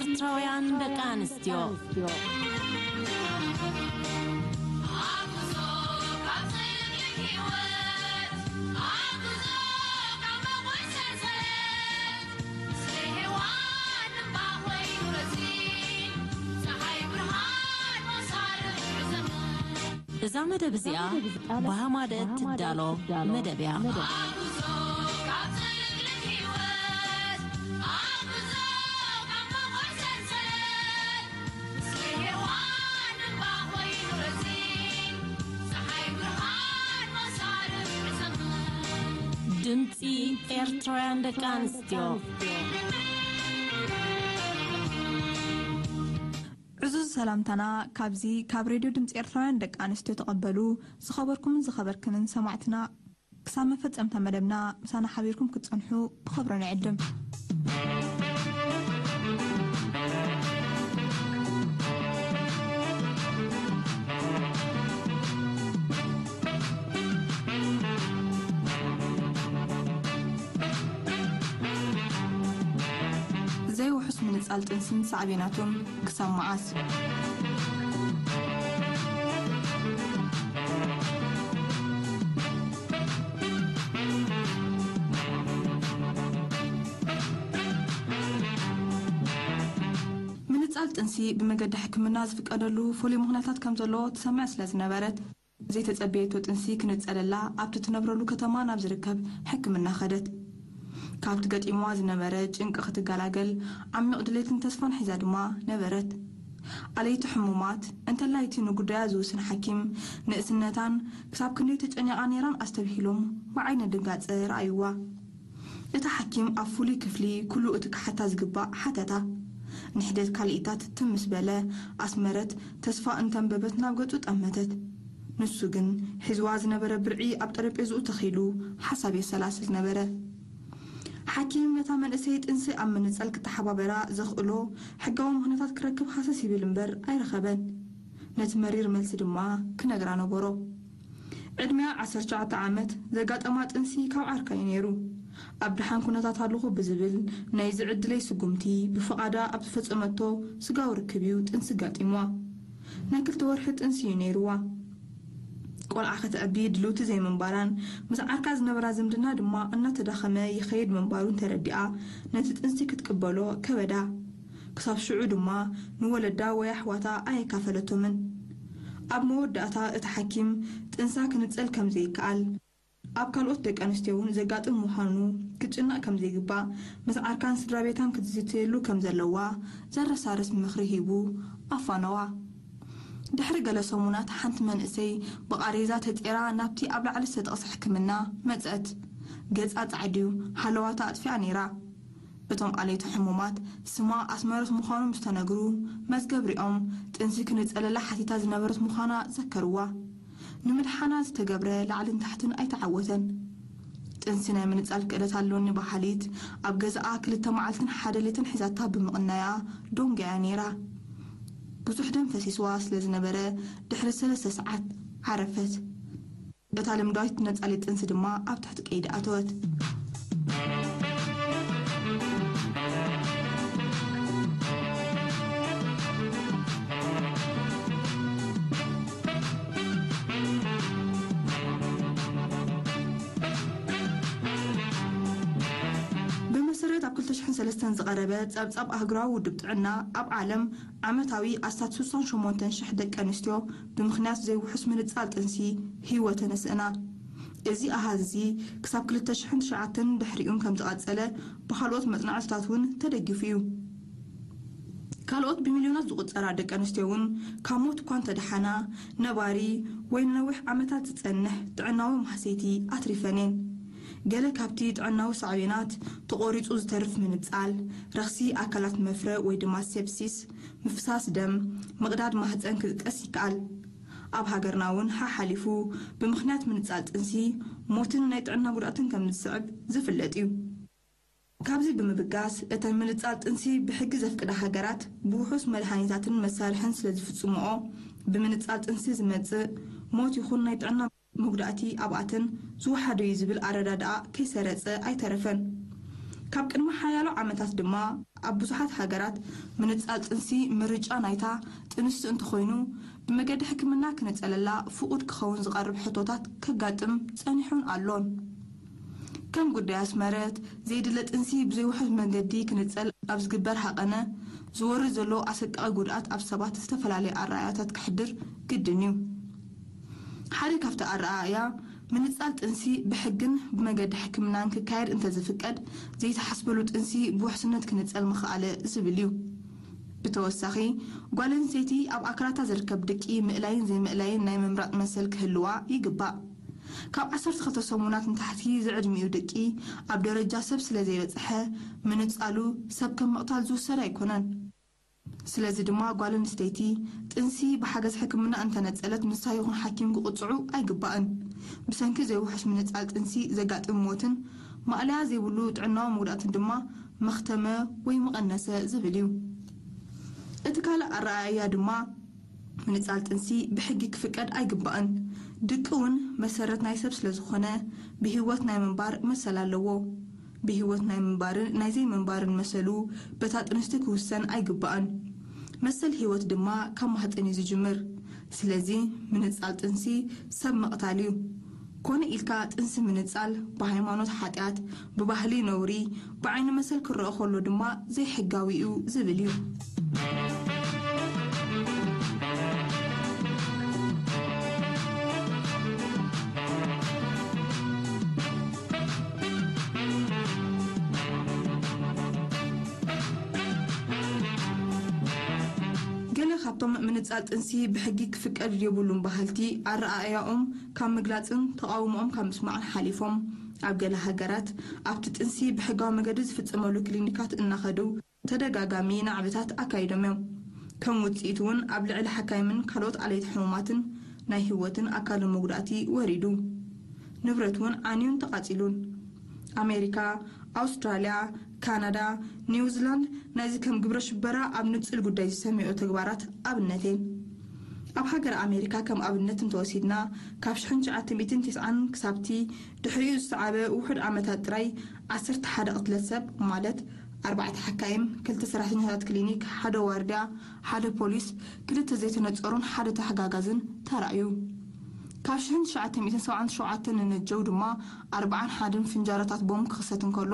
ኤርትራውያን ደቂ ኣንስትዮ። እዛ መደብ እዚኣ ብሃማደት ትዳሎ መደብ እያ። ድምፂ ኤርትራውያን ደቂ ኣንስትዮ። ዕዙዝ ሰላምታና ካብዚ ካብ ሬድዮ ድምፂ ኤርትራውያን ደቂ ኣንስትዮ ተቐበሉ። ዝኸበርኩምን ዝኸበርክንን ሰማዕትና፣ ክሳብ መፈጸምታ መደብና ምሳና ሓቢርኩም ክትጸንሑ ብኽብሪ ንዕድም። ዘይውሑስ ምንጻል ጥንስን ሳዕቤናቱን ክሳብ መዓስ? ምንጻል ጥንሲ ብመገዲ ሕክምና ዝፍቀደሉ ፍሉይ ምኽንያታት ከም ዘሎ ትሰምዕ ስለ ዝነበረት፣ ዘይተጸበየቶ ጥንሲ ክንጸለላ ኣብቲ ትነብረሉ ከተማ ናብ ዝርከብ ሕክምና ከደት። ካብቲ ገጢምዋ ዝነበረ ጭንቂ ክትገላገል ዓሚቕ ድሌትን ተስፋን ሒዛ ድማ ነበረት። ኣለይቲ ሕሙማት፣ እንተላይ እቲ ንጉዳያ ዝውስን ሓኪም፣ ንእስነታን ክሳብ ክንደይ ተጨኒቓ ነይራን ኣስተብሂሎም ብዓይነ ድንጋጸ ረኣይዋ። እታ ሓኪም ኣብ ፍሉይ ክፍሊ ኩሉ እቲ ክሓታ ዝግባእ ሓተታ። ንሕደት ካልኢታት ትም ምስ በለ፣ ኣስመረት ተስፋ እንተንበበት ናብ ገጹ ጠመተት። ንሱ ግን ሒዝዋ ዝነበረ ብርዒ ኣብ ጠረጴዝኡ ተኺሉ ሓሳብ የሰላስል ነበረ። ሓኪም ነታ መንእሰይ ጥንሲ ኣብ ምንጻል ክተሓባበራ ዘኽእሎ ሕጋዊ ምኽንያታት ክረክብ ሃሰስ ይብል እምበር ኣይረኸበን። ነቲ መሪር መልሲ ድማ ክነግራ ነበሮ። ዕድሚኣ ዓሰርተ ትሽዓተ ዓመት፣ ዘጋጠማ ጥንሲ ካብ ዓርካ እዩ ነይሩ። ኣብ ደሓን ኩነታት ኣለኹ ብዝብል ናይዚ ዕድለይ ስጉምቲ፣ ብፍቓዳ ኣብ ዝፈጸመቶ ስጋዊ ርክብ እዩ ጥንሲ ጋጢምዋ። ናይ ክልተ ወርሒ ጥንሲ እዩ ነይርዋ። ቆልዓ ከተዕቢ ድልውቲ ዘይምንባራን ምስ ዓርካ ዝነበራ ዝምድና ድማ እናተዳኸመ ይኸይድ ምንባሩን ተረዲኣ፣ ነቲ ጥንሲ ክትቅበሎ ከበዳ። ክሳብ ሽዑ ድማ ንወለዳ ወይ ኣሕዋታ ኣየካፈለቶምን። ኣብ መወዳእታ እቲ ሓኪም ጥንሳ ክንጸል ከም ዘይከኣል፣ ኣብ ካልኦት ደቂ ኣንስትዮ እውን ዘጋጥም ምዃኑ ክትጭነቕ ከም ዘይግባእ፣ ምስ ዓርካን ስድራ ቤታን ክትዝትየሉ ከም ዘለዋ ዘረሳርስ ምኽሪ ሂቡ ኣፋነዋ። ድሕሪ ገለ ሰሙናት ሓንቲ መንእሰይ ብቓሬዛ ተጼራ ናብቲ ኣብ ላዕሊ ዝተጠቕሰ ሕክምና መጸት። ገጻ ጻዕድዩ፣ ሃለዋታ ኣጥፊኣ ነይራ። እቶም ኣለይቲ ሕሙማት ስማ ኣስመረት ምዃኑ ምስ ተነግሩ፣ መዝገብ ሪኦም ጥንሲ ክንጸለላ ሓቲታ ዝነበረት ምዃና ዘከርዋ። ንምድሓና ዝተገብረ ላዕልን ታሕትን ኣይተዓወተን። ጥንሲ ናይ ምንጻል ክእለት ኣለኒ በሃሊት፣ ኣብ ገዛኣ ክልተ መዓልትን ሓደ ለይትን ሒዛታ ብምቕናያ ዶንጋያ ነይራ። ብዙሕ ደም ፈሲስዋ ስለ ዝነበረ፣ ድሕሪ ሰለስተ ሰዓት ዓረፈት። እታ ልምዳዊት ነጻሊት ጥንሲ ድማ ኣብ ትሕቲ ቀይዲ ኣተወት። ብመሰረት ኣብ ክልተ ሽሕን ሰለስተን ዝቐረበ ጸብጻብ ኣህጉራዊ ውድብ ጥዕና፣ ኣብ ዓለም ዓመታዊ ኣስታት ስሳን ሸሞንተን ሽሕ ደቂ ኣንስትዮ ብምኽንያት ዘይውሑስ ምንጻል ጥንሲ ህይወተን ኣስእና። እዚ ኣሃዝ እዚ ክሳብ ክልተ ሽሕን ትሽዓተን ድሕሪኡን ከም ዝቐጸለ ብኻልኦት መጽናዕትታት እውን ተደጊፉ እዩ። ካልኦት ብሚልዮናት ዝቑጸራ ደቂ ኣንስትዮ እውን ካብ ሞት እኳ እንተደሓና፣ ነባሪ ወይ ንነዊሕ ዓመታት ዝጸንሕ ጥዕናዊ ማህሰይቲ ኣትሪፈን እየን። ገለ ካብቲ ጥዕናዊ ሳዕቤናት፣ ተቖሪጹ ዝተርፍ ምንጻል፣ ረኽሲ ኣካላት መፍረ ወይ ድማ ሴፕሲስ፣ ምፍሳስ ደም፣ ምቕዳድ ማህጸን ክጥቀስ ይከኣል። ኣብ ሃገርና እውን ሓሓሊፉ ብምኽንያት ምንጻል ጥንሲ ሞትን ናይ ጥዕና ጉድኣትን ከም ዝስዕብ ዝፍለጥ እዩ። ካብዚ ብምብጋስ፣ እተን ምንጻል ጥንሲ ብሕጊ ዘፍቅዳ ሃገራት ብውሑስ መድሃኒታትን መሳርሕን ስለ ዝፍጽምኦ፣ ብምንጻል ጥንሲ ዝመጽእ ሞት ይኹን ናይ ጥዕና መጉዳእቲ ኣብኣተን ዝወሓደ እዩ ዝብል ኣረዳድኣ ከይሰረጸ ኣይተረፈን። ካብ ቅድሚ ሓያሎ ዓመታት ድማ ኣብ ብዙሓት ሃገራት ምንጻል ጥንሲ ምርጫ ናይታ ጥንስቲ እንተኾይኑ፣ ብመገዲ ሕክምና ክነጸለላ ፍቑድ ክኸውን ዝቐርብ ሕቶታት ከጋጥም ጸኒሑን ኣሎን። ከም ጉዳይ ኣስመረት፣ ዘይድለ ጥንሲ ብዘይውሑስ መገዲ ክነጸል ኣብ ዝግበር ሃቐነ ዝወርድ ዘሎ ኣሰቃቒ ጉድኣት ኣብ ሰባት ዝተፈላለየ ኣረኣእያታት ክሕድር ግድን እዩ። ሓደ ካብቲ ኣረኣእያ፣ ምንጻል ጥንሲ ብሕግን ብመገዲ ሕክምናን ክካየድ እንተዝፍቀድ፣ ዘይተሓስበሉ ጥንሲ ብውሕስነት ክነጸል ምኽኣለ ዝብል እዩ። ብተወሳኺ፣ ጓል ኣንስተይቲ ኣብ ኣካላታ ዝርከብ ድቂ ምእላይን ዘይምእላይን ናይ ምምራጽ መሰል ክህልዋ ይግባእ። ካብ ዓሰርተ ክልተ ሰሙናት ንታሕቲ ዝዕድሚኡ ድቂ ኣብ ደረጃ ሰብ ስለ ዘይበጽሐ፣ ምንጻሉ ሰብ ከም ምቕታል ዝውሰድ ኣይኮነን። ስለዚ ድማ ጓል ኣንስተይቲ ጥንሲ ብሓገዝ ሕክምና እንተነጸለት ንሳ ይኹን ሓኪም ክቕጽዑ ኣይግባእን። ብሰንኪ ዘይውሑስ ምንጻል ጥንሲ ዘጋጥም ሞትን ማእለያ ዘይብሉ ጥዕናዊ መጉዳእትን ድማ መኽተመ ወይ ምቐነሰ ዝብል እዩ። እቲ ካልእ ኣረኣእያ ድማ ምንጻል ጥንሲ ብሕጊ ክፍቀድ ኣይግባእን። ድቂ እውን መሰረት ናይ ሰብ ስለ ዝኾነ ብህይወት ናይ ምንባር መሰል ኣለዎ። ብህይወት ናይ ምንባርን ናይ ዘይምንባርን መሰሉ በታ ጥንስቲ ክውሰን ኣይግባእን። መሰል ህይወት ድማ ካብ ማህፀን እዩ ዝጅምር። ስለዚ ምንጻል ጥንሲ ሰብ ምቕታል እዩ። ኮነ ኢልካ ጥንሲ ምንጻል ብሃይማኖት ሓጢኣት፣ ብባህሊ ነውሪ፣ ብዓይኒ መሰል ክረአ ከሎ ድማ ዘይሕጋዊ እዩ ዝብል እዩ። ገለ ካብቶም ምንጻል ጥንሲ ብሕጊ ክፍቀድ የብሉን በሃልቲ ኣረኣእያኦም ካብ ምግላጽን ተቓውሞኦም ካብ ምስማዕን ሓሊፎም፣ ኣብ ገለ ሃገራት ኣብቲ ጥንሲ ብሕጋዊ መገዲ ዝፍጸመሉ ክሊኒካት እናኸዱ ተደጋጋሚ ናዕብታት ኣካይዶም እዮም። ከም ውጽኢት እውን ኣብ ልዕሊ ሓካይምን ካልኦት ኣለይቲ ሕሙማትን ናይ ህይወትን ኣካልን መጉዳእቲ ወሪዱ። ንብረት እውን ዓንዩን ተቓጺሉን። ኣሜሪካ፣ ኣውስትራልያ፣ ካናዳ፣ ኒውዚላንድ ናይዚ ከም ግብረ ሽበራ ኣብ ንጹል ጉዳይ ዝሰምዮ ተግባራት ኣብነት እየን። ኣብ ሃገር ኣሜሪካ ከም ኣብነት እንተወሲድና፣ ካብ ሽሕን ትሽዓተ ሚእትን ተስዓን ክሳብቲ ድሕሪኡ ዝሰዓበ ውሑድ ዓመታት ጥራይ ዓሰርተ ሓደ ቅትለት ሰብ፣ ማለት ኣርባዕተ ሓካይም፣ ክልተ ሰራሕተኛታት ክሊኒክ፣ ሓደ ዋርድያ፣ ሓደ ፖሊስ፣ ክልተ ዘይተነጸሩን ሓደ ተሓጋጋዝን ተራእዩ። ካብ ሽሕን ትሽዓተ ሚእትን ሰብዓን ሸውዓተን ንነጀው ድማ ኣርብዓን ሓደን ፍንጃረታት ቦምብ ክኽሰት እንከሎ፣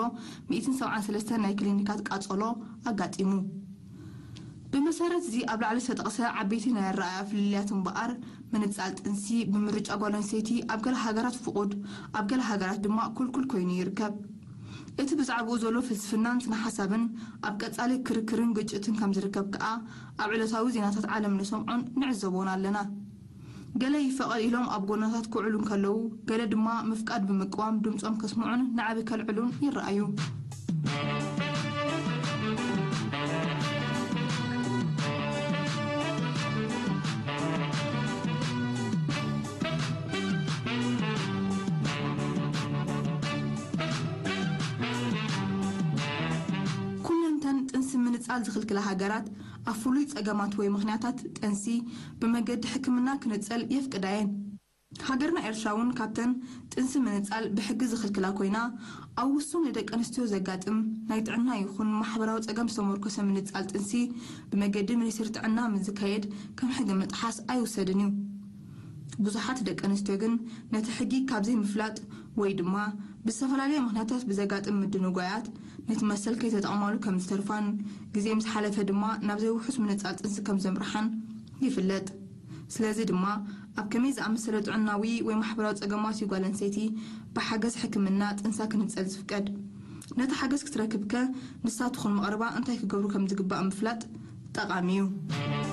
ሚእትን ሰብዓን ሰለስተን ናይ ክሊኒካት ቃጸሎ ኣጋጢሙ። ብመሰረት እዚ ኣብ ላዕሊ ዝተጠቕሰ ዓበይቲ ናይ ኣረኣእያ ፍልልያት እምበኣር፣ ምንጻል ጥንሲ ብምርጫ ጓል ኣንስተይቲ ኣብ ገለ ሃገራት ፍቑድ፣ ኣብ ገለ ሃገራት ድማ ክልኩል ኮይኑ ይርከብ። እቲ ብዛዕባኡ ዘሎ ፍልስፍናን ስነ ሓሳብን ኣብ ቀጻሊ ክርክርን ግጭትን ከም ዝርከብ ከኣ ኣብ ዕለታዊ ዜናታት ዓለም ንሰምዖን ንዕዘቦን ኣለና። ገለ ይፈቐድ ኢሎም ኣብ ጎናታት ክውዕሉ እንከለዉ፣ ገለ ድማ ምፍቃድ ብምቅዋም ድምጾም ከስምዑን ናዕቢ ከልዕሉን ይረኣዩ። ኩለንተን ጥንሲ ምንጻል ዝኽልክላ ሃገራት ኣብ ፍሉይ ጸገማት ወይ ምኽንያታት ጥንሲ ብመገዲ ሕክምና ክንጸል የፍቅዳ እየን። ሃገርና ኤርትራ እውን ካብተን ጥንሲ ምንጻል ብሕጊ ዝኽልክላ ኮይና፣ ኣብ ውሱን ንደቂ ኣንስትዮ ዘጋጥም ናይ ጥዕና ይኹን ማሕበራዊ ጸገም ዝተመርኮሰ ምንጻል ጥንሲ ብመገዲ ሚኒስትሪ ጥዕና ምስ ዝካየድ ከም ሕጊ ምጥሓስ ኣይውሰድን እዩ። ብዙሓት ደቂ ኣንስትዮ ግን ነቲ ሕጊ ካብ ዘይምፍላጥ ወይ ድማ ብዝተፈላለየ ምኽንያታት ብዘጋጥም ምድንጓያት ነቲ መሰል ከይተጠቕማሉ ከም ዝተርፋን ግዜ ምስ ሓለፈ ድማ ናብ ዘይውሑስ ምንጻል ጥንሲ ከም ዘምርሓን ይፍለጥ። ስለዚ ድማ ኣብ ከመይ ዝኣመሰለ ጥዕናዊ ወይ ማሕበራዊ ጸገማት እዩ ጓል ኣንስተይቲ ብሓገዝ ሕክምና ጥንሳ ክንጸል ዝፍቀድ? ነቲ ሓገዝ ክትረክብከ ንሳ ትኹን መቕርባ እንታይ ክገብሩ ከም ዝግባእ ምፍላጥ ጠቓሚ እዩ።